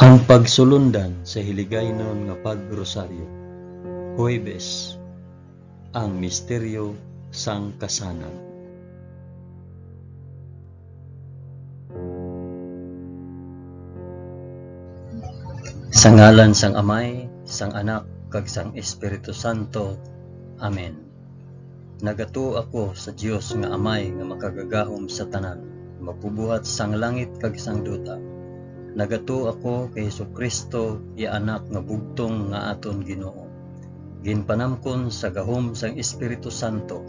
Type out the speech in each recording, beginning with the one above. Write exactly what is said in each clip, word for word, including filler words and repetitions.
Ang pagsulundan sa Hiligaynon nga Pag-Rosaryo, Huwebes, ang misteryo sang kasanag. Sa ngalan sang Amay, sang Anak, kag sang Espiritu Santo. Amen. Nagatuo ako sa Dios nga Amay nga makagagahom sa tanan, magbubuhat sang langit kag sang duta. Nagatuo ako kay Jesu-Cristo, iya Anak nga bugtong nga aton Ginoo, ginpanamkon sa gahom sang Espiritu Santo,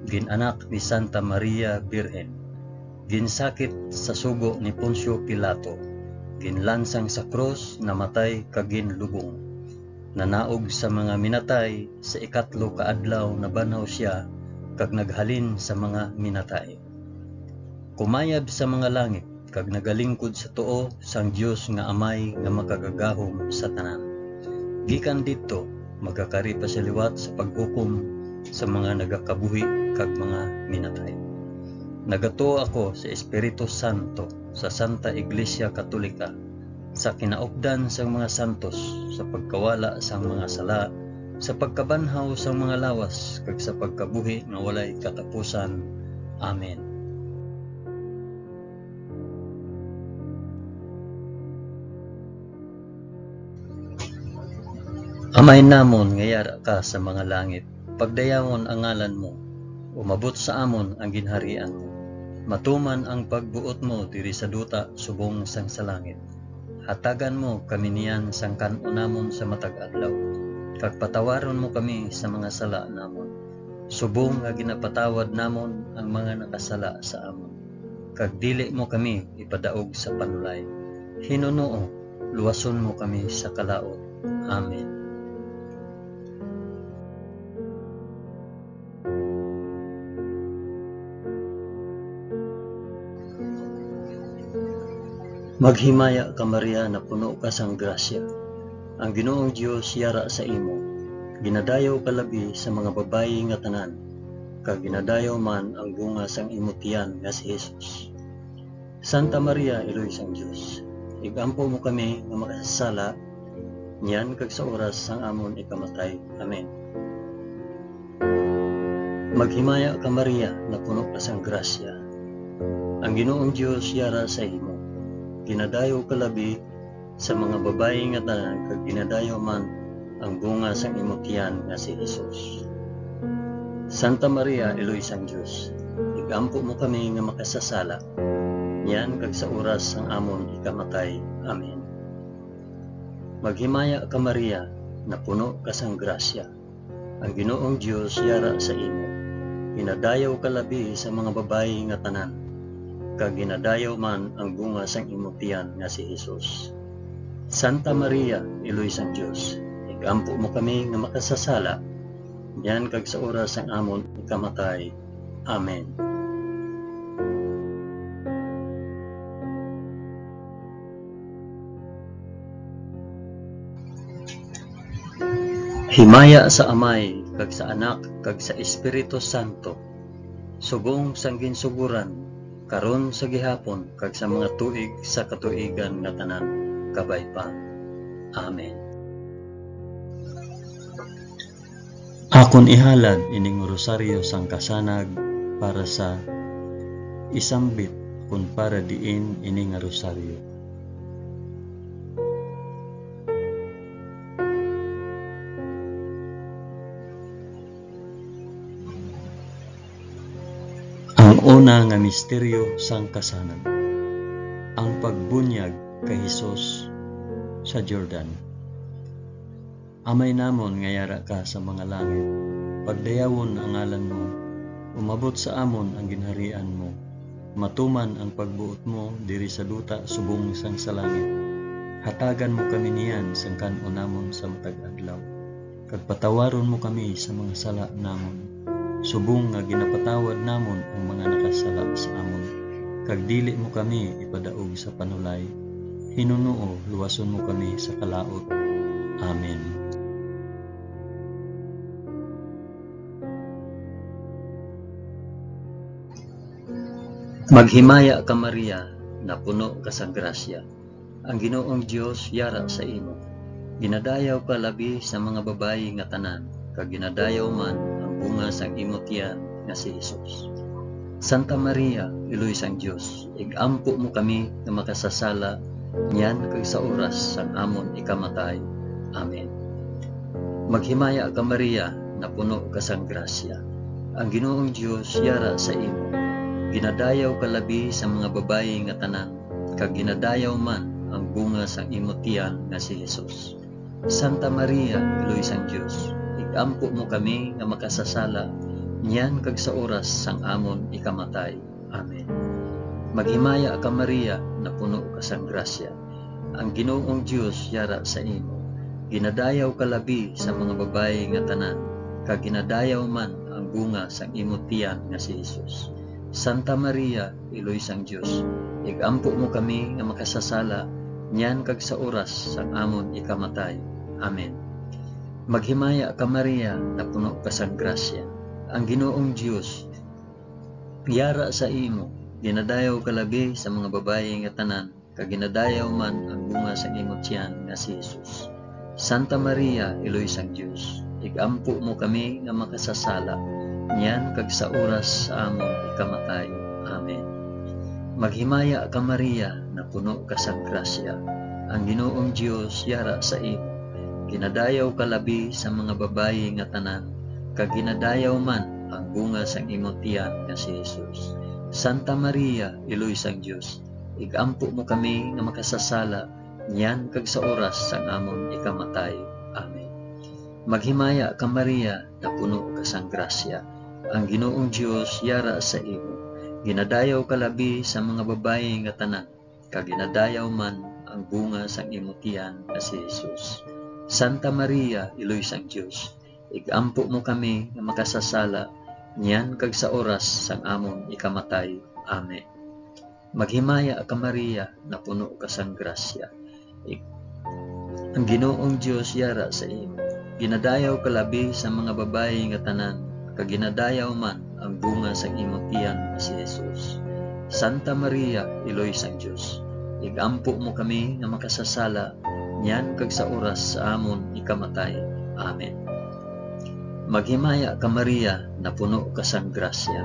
gin-anak ni Santa Maria Birhen, ginsakit sa sugo ni Poncio Pilato, ginlansang sa krus, namatay kag ginlubong. Nanaog sa mga minatay, sa ikatlo ka adlaw nabanhaw sia kag naghalin sa mga minatay. Kumayab sa mga langit kag nagalingkod sa tuo sang Dios nga Amay nga makagagahom sa tanan. Gikan didto, magakari pa sia liwat sa paghukom sa mga nagakabuhi kag mga minatay. Nagatuo ako sa Espiritu Santo, sa Santa Iglesia Katolika, sa kinaupdan sang mga santos, sa pagkawala sang mga sala, sa pagkabanhaw sang mga lawas, kag sa pagkabuhi nga walay katapusan. Amen. Amay namon nga yara ka sa mga langit, pagdayawon ang ngalan mo, umabot sa amon ang ginharian mo, matuman ang pagbuot mo diri sa duta subong sang sa langit. Hatagan mo kami niyan sang kan-o namon sa matag adlaw, kag patawaron mo kami sa mga sala namon, subong nga ginapatawad namon ang mga nakasala sa amon, kag dili mo kami ipadaog sa panulay. Hinunoo, luwason mo kami sa kalaut. Amen. Maghimaya ka, Maria, napuno ka sang grasya. Ang Ginoong Dios yara sa imo. Ginadayaw ka labi sa mga babayi nga tanan, kag ginadayaw man ang bunga sang imo tiyan nga si Jesus. Santa Maria, Iloy sang Dios, ig-ampo mo kami nga makasasala, niyan kag sa oras sang amon ikamatay. Amen. Maghimaya ka, Maria, napuno ka sang grasya. Ang Ginoong Dios yara sa imo. Ginadayaw ka labi sa mga babayi nga tanan, kag ginadayaw man ang bunga sang imo tiyan nga si Jesus. Santa Maria, Iloy sang Dios, ig-ampo mo kami nga makasasala, niyan kag sa oras sang amon ikamatay. Amen. Maghimaya ka, Maria, napuno ka sang grasya. Ang Ginoong Dios yara sa imo. Ginadayaw ka labi sa mga babayi nga tanan, kag ginadayaw man ang bunga sang imo tiyan nga si Jesus. Santa Maria, Iloy sang Dios, ig-ampo mo kami nga makasasala, niyan kag sa oras sang amon ikamatay. Amen. Himaya sa Amay, kag sa Anak, kag sa Espiritu Santo, subong sang ginsugoran, karon, sa gihapon, kag sa mga tuig sa katuigan nga tanan. Kabay pa. Amen. Akon ihalad ining rosaryo sang kasanag para sa isambit kon para diin ini nga rosaryo. Ang una nga misteryo sang kasanag, ang pagbunyag kay Jesus sa Jordan. Amay namon nga yara ka sa mga langit, pagdayawon ang ngalan mo, umabot sa amon ang ginharian mo, matuman ang pagbuot mo diri sa duta subong sang sa langit. Hatagan mo kami niyan sang kan-on namon sa matag adlaw, kag patawaron mo kami sa mga sala namon, subong nga ginapatawad namon ang mga nakasala sa amon, kag dili mo kami ipadaog sa panulay. Hinunoo, luwason mo kami sa kalaut. Amen. Maghimaya ka, Maria, napuno ka sang grasya. Ang Ginoong Dios yara sa imo. Ginadayaw ka labi sa mga babayi nga tanan, kag ginadayaw man ang bunga sang imo tiyan nga si Jesus. Santa Maria, Iloy sang Dios, ig-ampo mo kami nga makasasala niyan kag sa oras sang amon ikamatay. Amen. Maghimaya ka, Maria, napuno ka sang grasya. Ang Ginoong Dios yara sa imo. Ginadayaw ka labi sa mga babayi nga tanan, kag ginadayaw man ang bunga sang imo tiyan nga si Jesus. Santa Maria, Iloy sang Dios, ig-ampo mo kami nga makasasala niyan kag sa oras sang amon ikamatay. Amen. Maghimaya ka, Maria, napuno ka sang grasya. Ang Ginoong Dios yara sa imo. Ginadayaw ka labi sa mga babayi nga tanan, kag ginadayaw man ang bunga sang imo tiyan nga si Jesus. Santa Maria, Iloy sang Dios, ig-ampo mo kami nga makasasala niyan kag sa oras sang amon ikamatay. Amen. Maghimaya ka, Maria, napuno ka sang grasya. Ang Ginoong Dios yara sa imo. Ginadayaw ka labi sa mga babayi nga tanan, kag ginadayaw man ang bunga sang imo tiyan nga si Jesus. Santa Maria, Iloy sang Dios, ig-ampo mo kami nga makasasala, niyan kag sa oras sa amon ikamatay. Amen. Maghimaya ka, Maria, napuno ka sang grasya. Ang Ginoong Dios yara sa imo. Ginadayaw ka labi sa mga babayi nga tanan, kag ginadayaw man ang bunga sang imo tiyan nga si Jesus. Santa Maria, Iloy sang Dios, ig-ampo mo kami nga makasasala niyan kag sa oras sang amon ikamatay. Amen. Maghimaya ka, Maria, napuno ka sang grasya. Ang Ginoong Dios yara sa imo. Ginadayaw ka labi sa mga babayi nga tanan, kag ginadayaw man ang bunga sang imo tiyan nga si Jesus. Santa Maria, Iloy sang Dios, ig-ampo mo kami nga makasasala niyan kag sa oras sang amon ikamatay. Amen. Maghimaya ka, Maria, napuno ka sang grasya. Ik-, ang Ginoong Dios yara sa imo. Ginadayaw ka labi sa mga babayi nga tanan, kag ginadayaw man ang bunga sang imo tiyan nga si Jesus. Santa Maria, Iloy sang Dios, ig-ampo mo kami nga makasasala niyan kag sa oras sa amon ikamatay. Amen. Maghimaya ka, Maria, napuno ka sang grasya.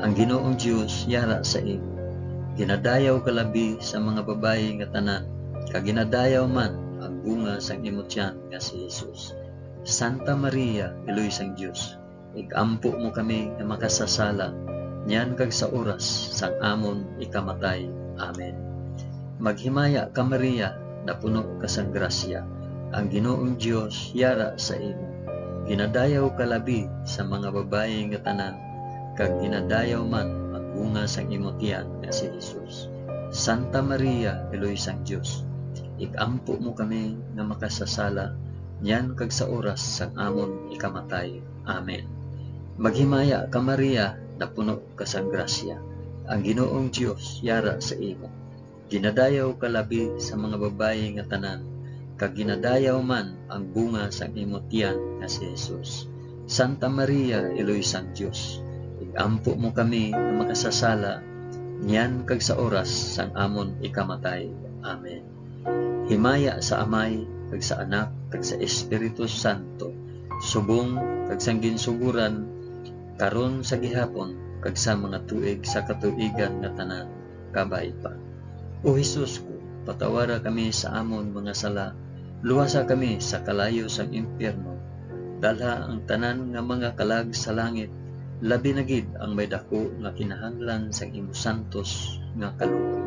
Ang Ginoong Dios yara sa imo. Ginadayaw ka labi sa mga babayi nga tanan, kag ginadayaw man ang bunga sang imo tiyan nga si Jesus. Santa Maria, Iloy sang Dios, ig-ampo mo kami nga makasasala, niyan kag sa oras sang amon ikamatay. Amen. Maghimaya ka, Maria, napuno ka sang grasya. Ang Ginoong Dios yara sa imo. Ginadayaw ka labi sa mga babayi nga tanan, kag ginadayaw man ang bunga sang imo tiyan nga si Jesus. Santa Maria, Iloy sang Dios, ig-ampo mo kami nga makasasala, niyan kag sa oras sang amon ikamatay. Amen. Maghimaya ka, Maria, napuno ka sang grasya. Ang Ginoong Dios yara sa imo. Ginadayaw ka labi sa mga babayi nga tanan, kag ginadayaw man ang bunga sang imo tiyan nga si Jesus. Santa Maria, Iloy sang Dios, ig-ampo mo kami nga makasasala, niyan kag sa oras sang amon ikamatay. Amen. Himaya sa Amay, kag sa Anak, kag sa Espiritu Santo, subong kag sang ginsugoran, karon, sa gihapon, kag sa mga tuig sa katuigan nga tanan. Kabay pa. O Jesus ko, patawara kami sa amon mga sala, luwasa kami sa kalayo sang impyerno, dalha ang tanan nga mga kalag sa langit, labi na gid ang may daku nga kinahanglan sang imo santos nga kaluoy.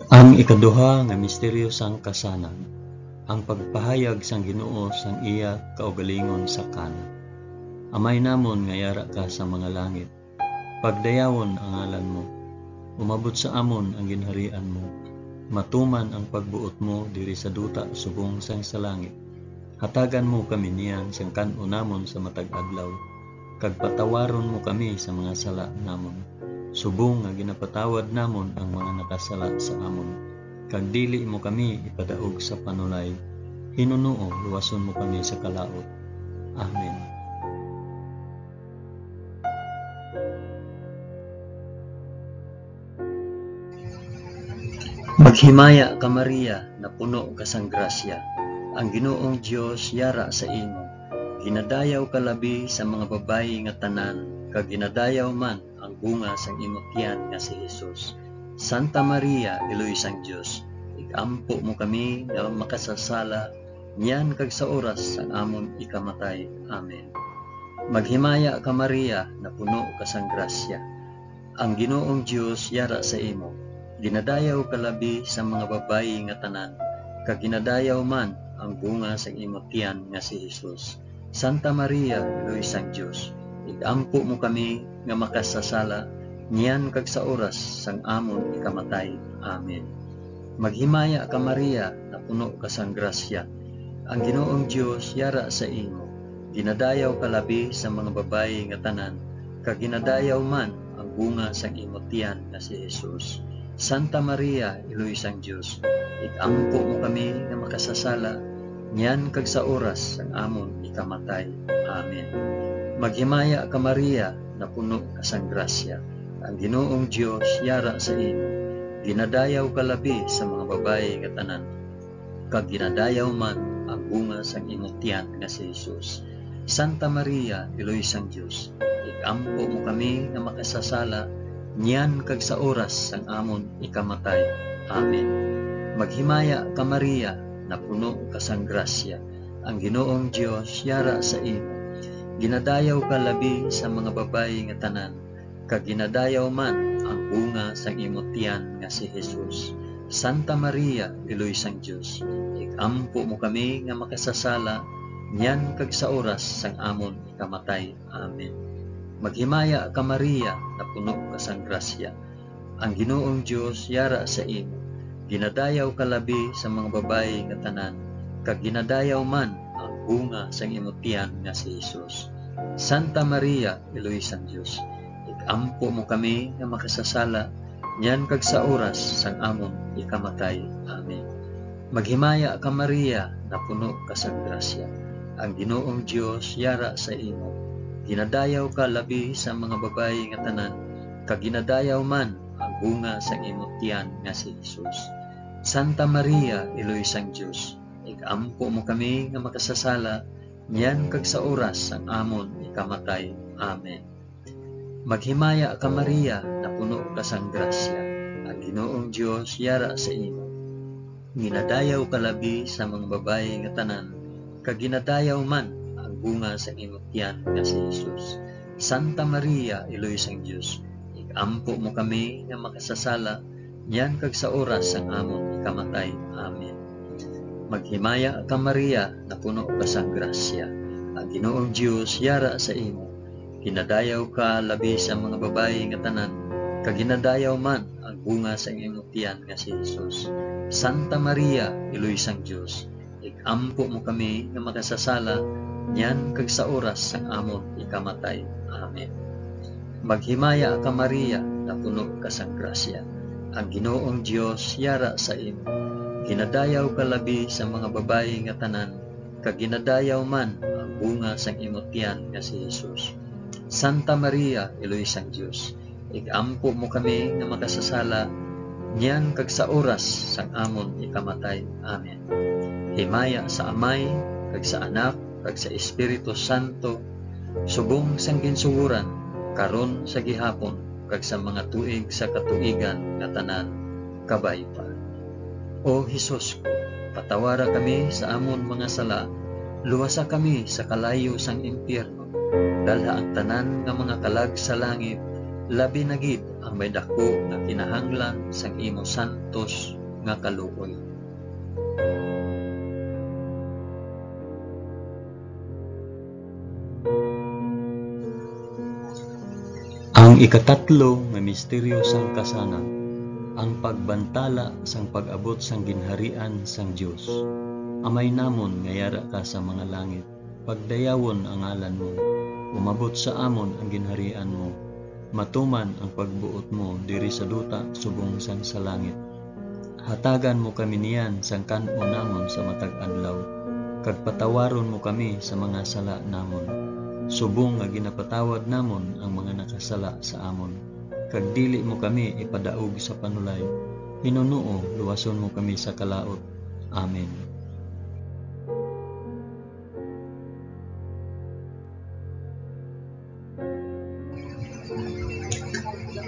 Ang ikaduha nga misteryo sang kasanan, ang pagpahayag sang Ginoo sang iya kaugalingon sa Cana. Amay namon nga yara ka sa mga langit, pagdayawon ang ngalan mo. Umabot sa amon ang ginharian mo. Matuman ang pagbuot mo diri sa duta subong sang sa langit. Hatagan mo kami niyan sang kan-o namon sa matag adlaw, kag patawaron mo kami sa mga sala namon, subong nga ginapatawad namon ang mga nakasala sa amon. Kag dili mo kami ipadaog sa panulay. Hinunoo, luwason mo kami sa kalaut. Amen. Maghimaya ka, Maria, napuno ka sang grasya. Ang Ginoong Dios yara sa imo. Ginadayaw ka labi sa mga babayi nga tanan, kag ginadayaw man ang bunga sang imo tiyan nga si Jesus. Santa Maria, Iloy sang Dios, ig-ampo mo kami nga makasasala, niyan kag sa oras sang amon ikamatay. Amen. Maghimaya ka, Maria, napuno ka sang grasya. Ang Ginoong Dios yara sa imo. Ginadayaw ka labi sa mga babayi nga tanan, kag ginadayaw man ang bunga sang imo tiyan nga si Jesus. Santa Maria, Iloy sang Dios, ig-ampo mo kami nga makasasala, niyan kag sa oras sang amon ikamatay. Amen. Maghimaya ka, Maria, napuno ka sang grasya. Ang Ginoong Dios yara sa imo. Ginadayaw ka labi sa mga babayi nga tanan, kag ginadayaw man ang bunga sang imo tiyan nga si Jesus. Santa Maria, Iloy sang Dios, ig-ampo mo kami nga makasasala, niyan kag sa oras sang amon ikamatay. Amen. Maghimaya ka, Maria, napuno ka sang grasya. Ang Ginoong Dios yara sa imo. Ginadayaw ka labi sa mga babayi nga tanan, kag ginadayaw man ang bunga sang imo tiyan nga si Jesus. Santa Maria, Iloy sang Dios, ig-ampo mo kami nga makasasala, niyan kag sa oras sang amon ikamatay. Amen. Maghimaya ka, Maria, napuno ka sang grasya. Ang Ginoong Dios yara sa imo. Ginadayaw ka labi sa mga babayi nga tanan, kag ginadayaw man ang bunga sang imo tiyan nga si Jesus. Santa Maria, Iloy sang Dios, ig-ampo mo kami nga makasasala, niyan kag sa oras sang amon ikamatay. Amen. Maghimaya ka, Maria, napuno ka sang grasya. Ang Ginoong Dios yara sa imo. Ginadayaw ka labi sa mga babayi nga tanan, kag ginadayaw man ang bunga sang imo tiyan nga si Jesus. Santa Maria, Iloy sang Dios, ig-ampo mo kami nga makasasala, niyan kag sa oras sang amon ikamatay. Amen. Maghimaya ka, Maria, napuno ka sang grasya. Ang Ginoong Dios yara sa imo. Ginadayaw ka labi sa mga babayi nga tanan, kag ginadayaw man ang bunga sang imo tiyan nga si Jesus. Santa Maria, Iloy sang Dios, ig-ampo mo kami nga makasasala, niyan kag sa oras sang amon ikamatay. Amen. Maghimaya ka, Maria, napuno ka sang grasya. Ang Ginoong Dios yara sa imo. Ginadayaw ka labi sa mga babayi nga tanan, kag ginadayaw man ang bunga sang imo tiyan nga si Jesus. Santa Maria, Iloy sang Dios, ig-ampo mo kami nga makasasala, niyan kag sa oras sang amon ikamatay. Amen. Maghimaya ka, Maria, napuno ka sang grasya. Ang Ginoong Dios yara sa imo. Ginadayaw ka labi sa mga babayi nga tanan, kag ginadayaw man ang bunga sang imo tiyan nga si Jesus. Santa Maria, Iloy sang Dios, ig-ampo mo kami nga makasasala, niyan kag sa oras sang amon ikamatay. Amen. Maghimaya ka, Maria, napuno ka sang grasya. Ang Ginoong Dios yara sa imo. Ginadayaw ka labi sa mga babayi nga tanan, kag ginadayaw man ang bunga sang imo tiyan nga si Jesus. Santa Maria, Iloy sang Dios, ig-ampo mo kami nga makasasala, niyan kag sa oras sang amon ikamatay. Amen. Himaya sa Amay, kag sa Anak, kag sa Espiritu Santo, subong sang ginsugoran, karon, sa gihapon, kag sa mga tuig sa katuigan nga tanan. Kabay pa. O Jesus ko, patawara kami sa amon mga sala, luwasa kami sa kalayo sang impyerno, dalha ang tanan nga mga kalag sa langit, labi na gid ang may daku nga kinahanglan sang imo santos nga kaluoy. Ang ikatatlo nga misteryo sang kasanag, ang pagbantala sang pag-abot sang ginharian sang Dios. Amay namon nga yara ka sa mga langit, pagdayawon ang ngalan mo. Umabot sa amon ang ginharian mo. Matuman ang pagbuot mo diri sa duta subong sang sa langit. Hatagan mo kami niyan sang kan-o namon sa matag adlaw, kag patawaron mo kami sa mga sala namon, subong nga ginapatawad namon ang mga nakasala sa amon. Kag dili mo kami ipadaog sa panulay, Ginoo, luwason mo kami sa kalaut. Amen.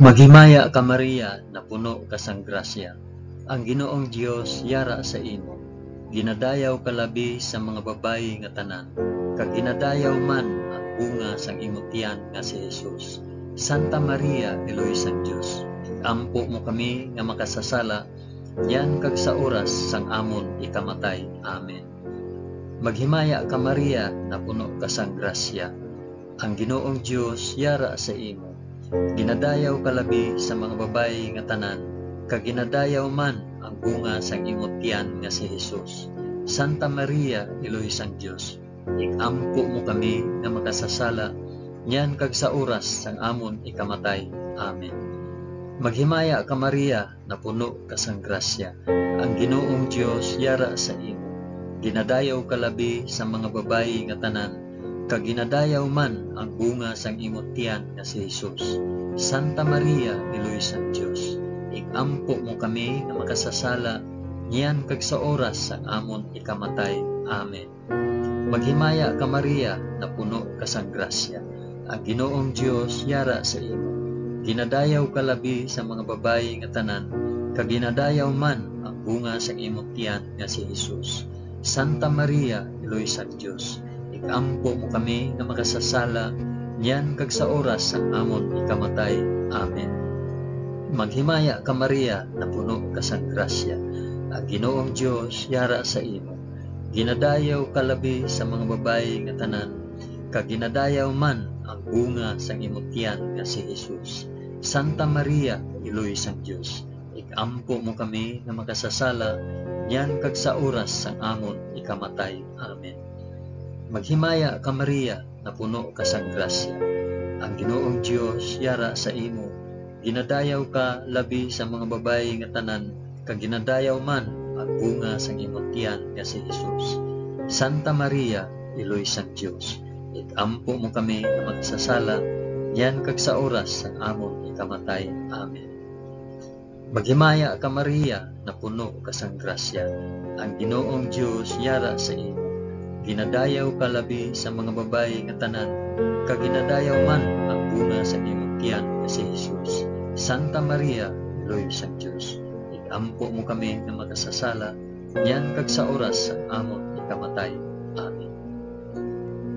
Maghimaya ka, Maria, napuno ka sang grasya. Ang Ginoong Dios yara sa imo. Ginadayaw ka labi sa mga babayi nga tanan, kag ginadayaw man ang bunga sang imo tiyan nga si Jesus. Santa Maria, Iloy sang Dios, ig-ampo mo kami nga makasasala, niyan kag sa oras sang amon ikamatay. Amen. Maghimaya ka, Maria, napuno ka sang grasya. Ang Ginoong Dios yara sa imo. Ginadayaw ka labi sa mga babayi nga tanan, kag ginadayaw man ang bunga sang imo tiyan nga si Jesus. Santa Maria, Iloy sang Dios, ig-ampo mo kami nga makasasala, niyan kag sa oras sang amon ikamatay. Amen. Maghimaya ka, Maria, napuno ka sang grasya. Ang Ginoong Dios yara sa imo. Ginadayaw ka labi sa mga babayi nga tanan, kag ginadayaw man ang bunga sang imo tiyan nga si Jesus. Santa Maria, Iloy sang Dios, ig-ampo mo kami nga makasasala, niyan kag sa oras sang amon ikamatay. Amen. Maghimaya ka, Maria, napuno ka sang grasya. Ang Ginoong Dios yara sa imo. Ginadayaw ka labi sa mga babayi nga tanan, kag ginadayaw man ang bunga sang imo tiyan nga si Jesus. Santa Maria, Iloy sang Dios, ig-ampo mo kami nga makasasala, niyan kag sa oras sang amon ikamatay. Amen. Maghimaya ka, Maria, napuno ka sang grasya. Ang Ginoong Dios yara sa imo. Ginadayaw ka labi sa mga babayi nga tanan, kag ginadayaw man ang bunga sang imo tiyan nga si Jesus. Santa Maria, Iloy sang Dios, ig-ampo mo kami nga makasasala, niyan kag sa oras sang amon ikamatay. Amen. Maghimaya ka, Maria, napuno ka sang grasya. Ang Ginoong Dios yara sa imo. Ginadayaw ka labi sa mga babayi nga tanan, kag ginadayaw man ang bunga sang imo tiyan nga si Jesus. Santa Maria, Iloy sang Dios, ig-ampo mo kami nga makasasala, niyan kag sa oras sang amon ikamatay. Amen. Maghimaya ka, Maria, napuno ka sang grasya. Ang Ginoong Dios yara sa imo. Ginadayaw ka labi sa mga babayi nga tanan, kag ginadayaw man ang bunga sa imo tiyan nga si Jesus. Santa Maria, Iloy sang Dios, ig-ampo mo kami nga makasasala, niyan kag sa oras sang amon ikamatay. Amen.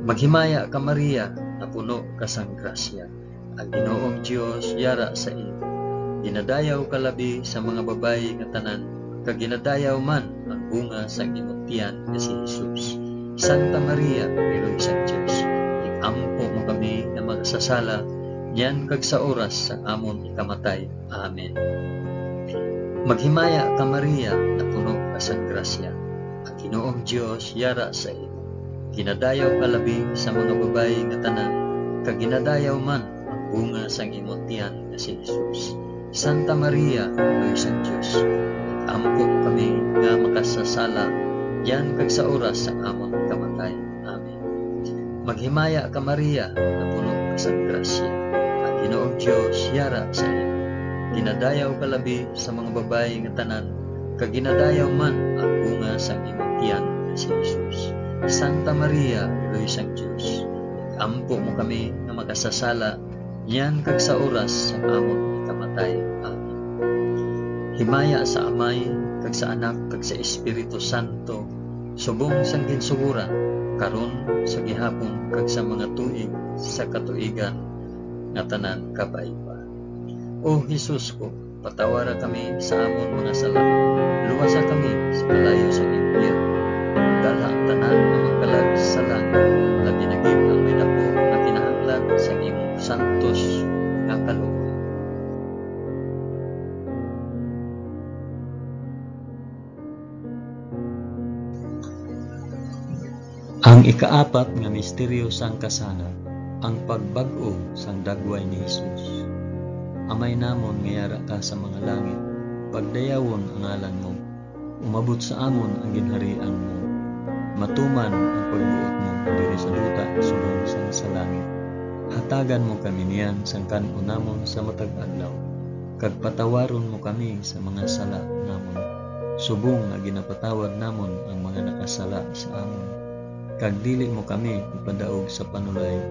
Maghimaya ka, Maria, napuno ka sang grasya. Ang Ginoong Dios yara sa imo. Ginadayaw ka labi sa mga babayi nga tanan, kag ginadayaw man ang bunga sang imo tiyan nga si Jesus. Santa Maria, Iloy sang Dios, ig-ampo mo kami nga makasasala, niyan kag sa oras sang amon ikamatay. Amen. Maghimaya ka, Maria, napuno ka sang grasya. Ang Ginoong Dios yara sa imo. Ginadayaw ka labi sa mga babayi nga tanan, kag ginadayaw man ang bunga sang imo tiyan nga si Jesus. Santa Maria, Iloy sang Dios, ig-ampo mo kami nga makasasala, niyan kag sa oras sang amon kamatay. Amen. Maghimaya ka, Maria, napuno ka sang grasya. Ang Ginoong Dios yara sa imo. Ginadayaw ka labi sa mga babayi nga tanan, kag ginadayaw man ang bunga sang imong tiyan nga si Jesus. Santa Maria, Iloy sang Dios, ig-ampo mo kami nga makasasala, niyan kag sa oras sang amon ikamatay. Amen. Himaya sa Amay, kag sa Anak, kag sa Espiritu Santo, subong sang ginsugoran, karon, sa gihapon, kag sa mga tuig sa katuigan nga tanan. Kabay pa. O Jesus ko, patawara kami sa amon mga sala, luwasa kami sa kalayo sang impyerno, dalha ang tanan nga mga kalag sa langit, labi na gid ang may daku nga kinahanglan sang imong santos nga kaluoy. Ang ikaapat nga misteryo sang kasanag, ang pagbag-o sang dagway ni Jesus. Amay namon nga yara ka sa mga langit, pagdayawon ang ngalan mo. Umabot sa amon ang ginharian mo. Matuman ang pagbuot mo diri sa duta subong sang sa langit. Hatagan mo kami niyan sang kan-on namon sa matag adlaw. kag patawaron mo kami sa mga sala namon, subong nga ginapatawad namon ang mga nakasala sa amon. Kag dili mo kami ipadaog sa panulay,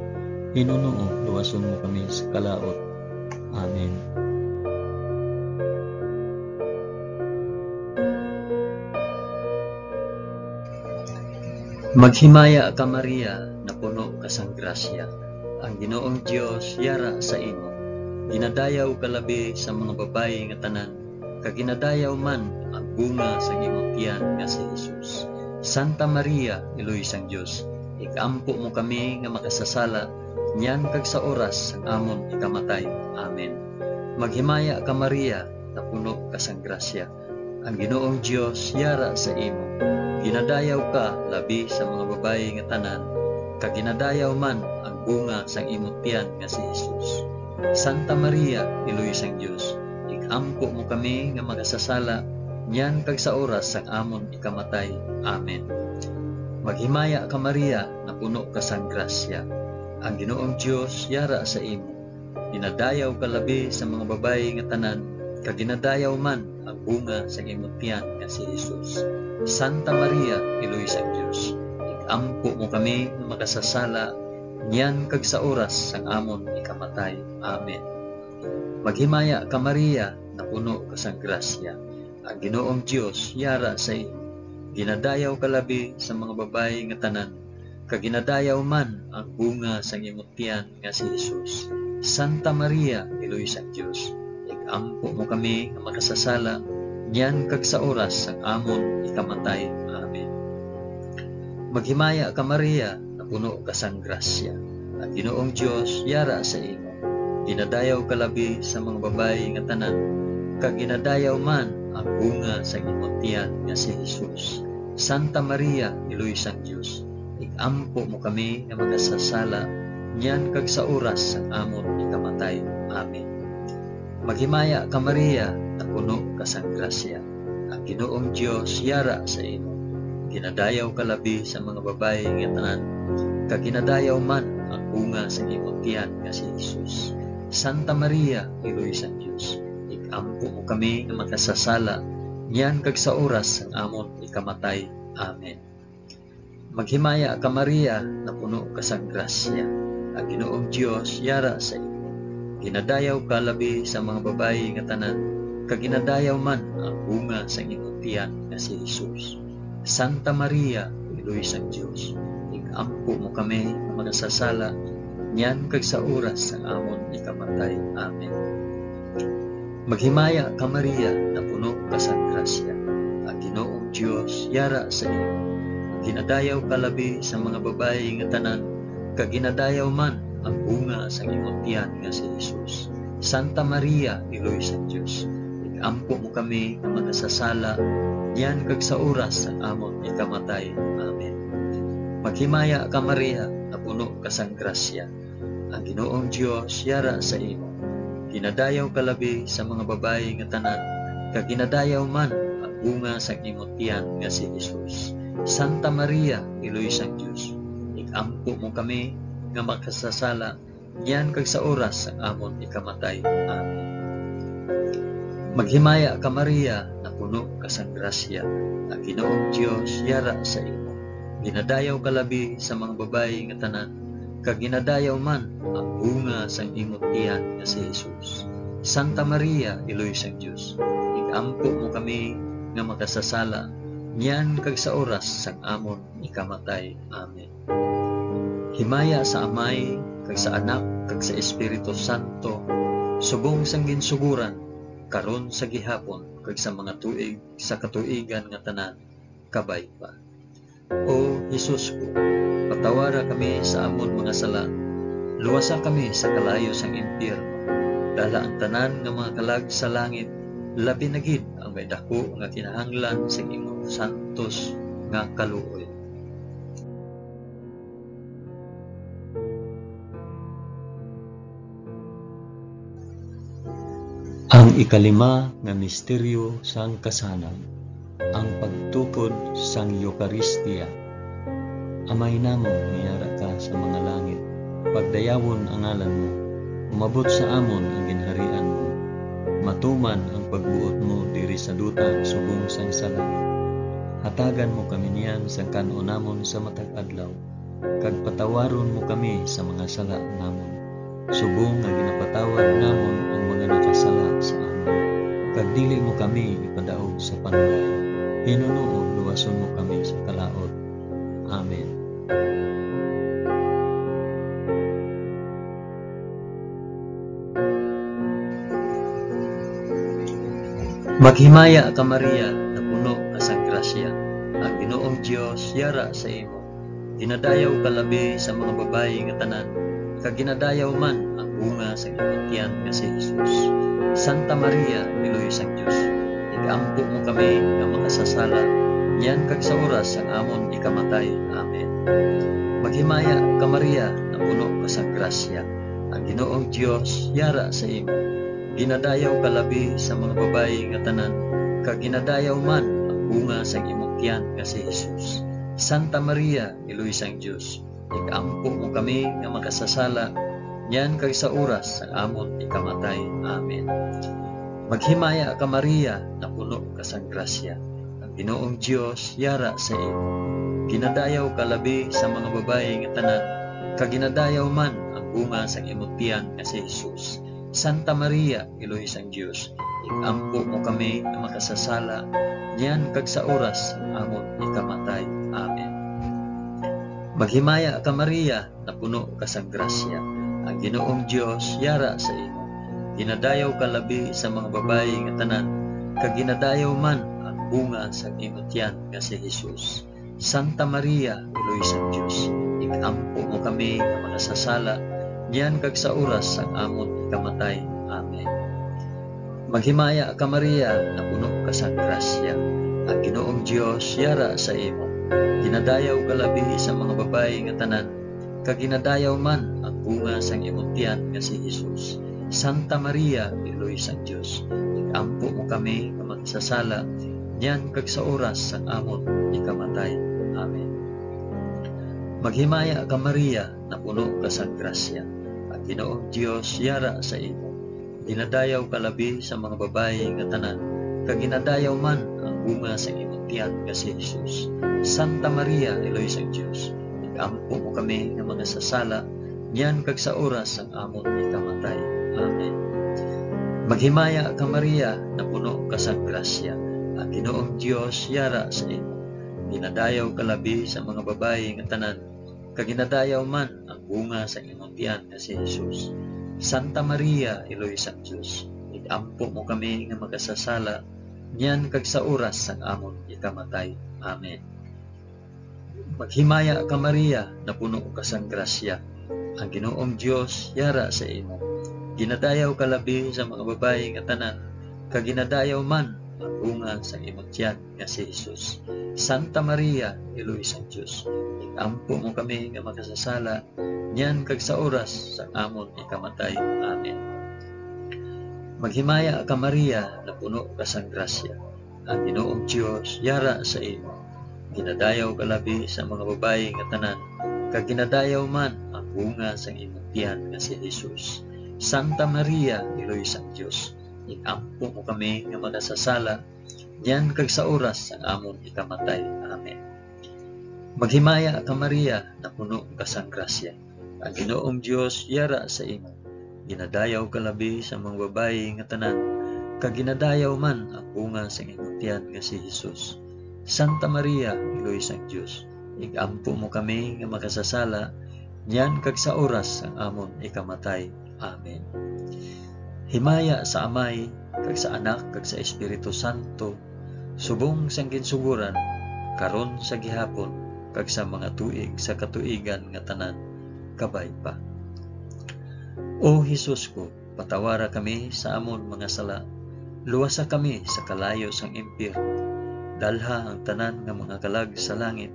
hinunoo luwason mo kami sa kalaut. Amen. Maghimaya ka, Maria, napuno ka sang grasya. Ang Ginoong Dios yara sa imo. Ginadayaw ka labi sa mga babayi nga tanan, kag ginadayaw man ang bunga sang imong tiyan nga si Jesus. Santa Maria, Iloy sang Dios, ig-ampo mo kami nga makasasala, niyan kag sa oras sang amon ikamatay. Amen. Maghimaya ka, Maria, napuno ka sang grasya. Ang Ginoong Dios yara sa imo. Ginadayaw ka labi sa mga babayi nga tanan, kag ginadayaw man ang bunga sang imong tiyan nga si Jesus. Santa Maria, Iloy sang Dios, ig-ampo mo kami nga makasasala, niyan kag sa oras sang amon ikamatay. Amen. Maghimaya ka, Maria, napuno ka sang grasya. Ang Ginoong Dios yara sa imo. Ginadayaw ka labi sa mga babayi nga tanan, kag ginadayaw man ang bunga sang imong tiyan nga si Jesus. Santa Maria, Iloy sang Dios, ig-ampo mo kami nga makasasala, niyan kag sa oras sang amon ikamatay. Amen. Maghimaya ka, Maria, napuno ka sang grasya. Ang Ginoong Dios yara sa imo. Ginadayaw ka labi sa mga babayi nga tanan, kag ginadayaw man ang bunga sang imong tiyan nga si Jesus. Santa Maria, Iloy sang Dios, ig-ampo mo kami nga makasasala, niyan kag sa oras sang amon ikamatay. Amen. Maghimaya ka, Maria, napuno ka sang grasya. Ang Ginoong Dios yara sa imo. Ginadayaw ka labi sa mga babayi nga tanan, kag ginadayaw man ang bunga sang imong tiyan nga si Jesus. Santa Maria, Iloy sang Dios, ig-ampo mo kami nga makasasala, niyan kag sa oras sang amon ikamatay. Amen. Maghimaya ka, Maria, napuno ka sang grasya. Ang Ginoong Dios yara sa imo. Ginadayaw ka labi sa mga babayi nga tanan, kag ginadayaw man ang bunga sang imong tiyan nga si Jesus. Santa Maria, Iloy sang Dios, ig-ampo mo kami nga makasasala, niyan kag sa oras sang amon ikamatay. Amen. Maghimaya ka, Maria, napuno ka sang grasya. Ang Ginoong Dios yara sa imo. Ginadayaw ka labi sa mga babayi nga tanan, kag ginadayaw man ang bunga sang imong tiyan nga si Jesus. Santa Maria, Iloy sang Dios, ig-ampo mo kami nga makasasala, niyan kag sa oras sang amon ikamatay. Amen. Maghimaya ka, Maria, napuno ka sang grasya. Ang Ginoong Dios yara sa imo. Ginadayaw ka labi sa mga babayi nga tanan, kag ginadayaw man ang bunga sang imong tiyan nga si Jesus. Santa Maria, Iloy sang Dios, ig-ampo mo kami nga makasasala, niyan kag sa oras sang amon ikamatay. Amen. Maghimaya ka, Maria, napuno ka sang grasya. Ang Ginoong Dios yara sa imo. Ginadayaw ka labi sa mga babayi nga tanan, kag ginadayaw man ang bunga sang imong tiyan nga si Jesus. Santa Maria, Iloy sang Dios, ig-ampo mo kami nga makasasala, niyan kag sa oras sang amon ikamatay. Amen. Maghimaya ka, Maria, napuno ka sang grasya, ang Ginoong Dios yara sa imo. Ginadayaw ka labi sa mga babayi nga tanan, kag ginadayaw man ang bunga sang imong tiyan nga si Jesus. Santa Maria, Iloy sang Dios, ig-ampo mo kami nga makasasala, niyan kag sa oras sang amon ikamatay. Amen. Himaya sa Amay, kag sa Anak, kag sa Espiritu Santo, subong sang ginsugoran, karon, sa gihapon, kag sa mga tuig sa katuigan nga tanan. Kabay pa. O Jesus ko, patawara kami sa amon mga sala, luwasa kami sa kalayo sang impyerno, dala ang tanan nga mga kalag sa langit, labi na gid ang may daku nga kinahanglan sang imong santos nga kaluoy. Ang ikalima nga misteryo sang kasanag, ang pagtukod sang Eukaristia. Amay namon nga yara ka sa mga langit, pagdayawon ang ngalan mo, umabot sa amon ang ginharian mo. matuman ang pagbuot mo diri sa duta subong sang sa langit. Hatagan mo kami niyan sang kan-on namon sa matag adlaw, kag patawaron mo kami sa mga sala namon, subong nga ginapatawad namon ang mga nakasala sa amon. Kag dili mo kami ipadaog sa panulay, hinunoon luwason mo kami sa kalaut. Amen. Maghimaya ka, Maria, napuno ka sang grasya. Ang Ginoong Dios yara sa imo. Ginadayaw ka labi sa mga babayi nga tanan, kag ginadayaw man ang bunga sang imong tiyan nga si Jesus. Santa Maria, Iloy sang Dios, ig-ampo mo kami nga makasasala, niyan kag sa oras sang amon ikamatay. Amen. Maghimaya ka, Maria, napuno ka sang grasya. Ang Ginoong Dios yara sa imo. Ginadayaw ka labi sa mga babayi nga tanan, kag ginadayaw man ang bunga sang imong tiyan nga si Jesus. Santa Maria, Iloy sang Dios, ig-ampo mo kami nga makasasala, niyan kag sa oras sang amon ikamatay. Amen. Maghimaya ka, Maria, napuno ka sang grasya. Ang Ginoong Dios yara sa imo. Ginadayaw ka labi sa mga babayi nga tanan, kag ginadayaw man ang bunga sang imong tiyan nga si Jesus. Santa Maria, Iloy sang Dios, ig-ampo mo kami nga makasasala, niyan kag sa oras sang amon ikamatay. Amen. Maghimaya ka, Maria, napuno ka sang grasya. Ang Ginoong Dios yara sa imo. Ginadayaw ka labi sa mga babayi nga tanan, kag ginadayaw man ang bunga sang imo tiyan nga si Jesus. Santa Maria, Iloy sang Dios, ig-ampo mo kami nga makasasala, niyan kag sa oras sang amon ikamatay. Amen. Maghimaya ka, Maria, napuno ka sang grasya. Ang Ginoong Dios yara sa imo. Ginadayaw ka labi sa mga babayi nga tanan, kag ginadayaw man ang bunga sang imong tiyan nga si Jesus. Santa Maria, Iloy sang Dios, ig-ampo mo kami nga makasasala, niyan kag sa oras sang amon ikamatay. Amen. Maghimaya ka, Maria, napuno ka sang grasya. Ang Ginoong Dios yara sa imo. Ginadayaw ka labi sa mga babayi nga tanan, kag ginadayaw man ang bunga sang imong tiyan nga si Jesus. Santa Maria, Iloy sang Dios, ig-ampo mo kami nga makasasala, niyan kag sa oras sang amon ikamatay. Amen. Maghimaya ka, Maria, napuno ka sang grasya. Ang Ginoong Dios yara sa imo. Ginadayaw ka labi sa mga babayi nga tanan, kag ginadayaw man ang bunga sang imong tiyan nga si Jesus. Santa Maria, Iloy sang Dios, ig-ampo mo kami nga makasasala, niyan kag sa oras sang amon ikamatay. Amen. Maghimaya ka, Maria, napuno ka sang grasya. Ang Ginoong Dios yara sa imo. Ginadayaw ka labi sa mga babayi nga tanan, kag ginadayaw man ang bunga sang imong tiyan nga si Jesus. Santa Maria, Iloy sang Dios, ig-ampo mo kami nga makasasala, niyan kag sa oras sang amon ikamatay. Amen. Maghimaya ka, Maria, napuno ka sang grasya. Ang Ginoong Dios yara sa imo. Ginadayaw ka labi sa mga babayi nga tanan, kag ginadayaw man ang bunga sang imong tiyan nga si Jesus. Santa Maria, Iloy sang Dios, ig-ampo mo kami nga makasasala, niyan kag sa oras sang amon ikamatay. Amen. Maghimaya ka, Maria, napuno ka sang grasya. Ang Ginoong Dios yara sa imo. Ginadayaw ka labi sa mga babayi nga tanan, kag ginadayaw man ang bunga sang imong tiyan nga si Jesus. Santa Maria, Iloy sang Dios, ig-ampo mo kami nga makasasala, niyan kag sa oras sang amon ikamatay. Amen. Himaya sa Amay, kag sa Anak, kag sa Espiritu Santo, subong sang ginsugoran, karon, sa gihapon, kag sa mga tuig sa katuigan nga tanan. Kabay pa. O Jesus ko, patawara kami sa amon mga sala, luwasa kami sa kalayo sang impyerno, dalha ang tanan nga mga kalag sa langit,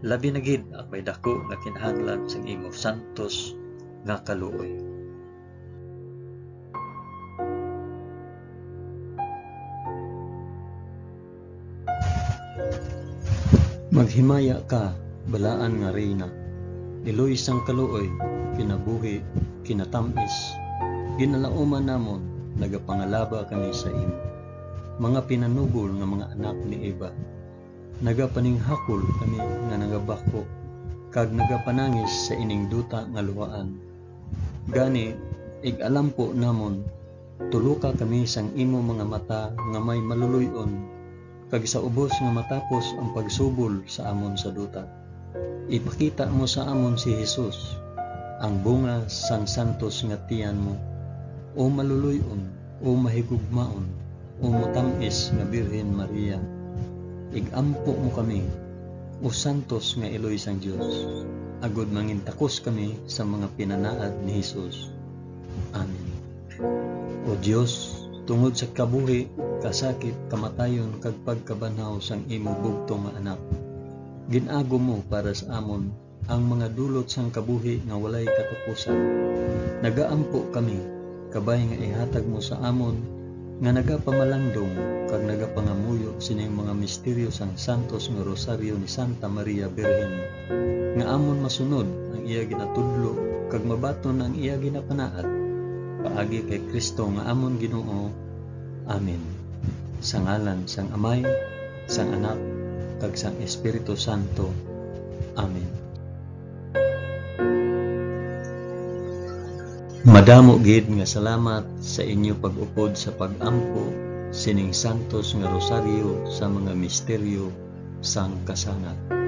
labi na gid ang may daku nga kinahanglan sang imo santos nga kaluoy. Maghimaya ka, balaan nga Reyna, iloy sang kaluoy, kinabuhi, kinatamis, ginalauman namon, nagapangalaba kami sa imo. Mga pinanubol nga mga anak ni Eva, nagapaninghakol kami nga nagabako kag nagapanangis sa ining duta nga luhaan. Gani, ig-alampo namon, tuloka kami sang imo mga mata nga may maluloy-on, kag sa ubos nga matapos ang pagsubol sa amon sa duta. Ipakita mo sa amon si Jesus, ang bunga sang santos nga tiyan mo, o maluloy-on, o mahigugmaon, o motam-is nga Birhen Maria. Ig-ampo mo kami, o santos nga iloy sang Dios, agod mangintakos kami sa mga pinanaad ni Jesus. Amen. O Dios, tungod sa kabuhi, kasakit, kamatayon, kag pagkabanhaw sang imo bugtong nga Anak, gin-agom mo para sa amon ang mga dulot sang kabuhi nga walay katapusan. Nagaampo kami, kabay nga ihatag mo sa amon nga nagapamalandong kag nagapangamuyo sining mga misteryo sang santos nga Rosaryo ni Santa Maria Birhen, nga amon masunod ang iya ginatudlo kag mabaton ang iya ginapanaad. Paagi kay Cristo nga amon Ginoo. Amen. Sa ngalan sang Amay, sang Anak, kag sang Espiritu Santo. Amen. Madamo gid nga salamat sa inyo pag-upod sa pag-ampo sining santos nga rosaryo sa mga misteryo sang kasanag.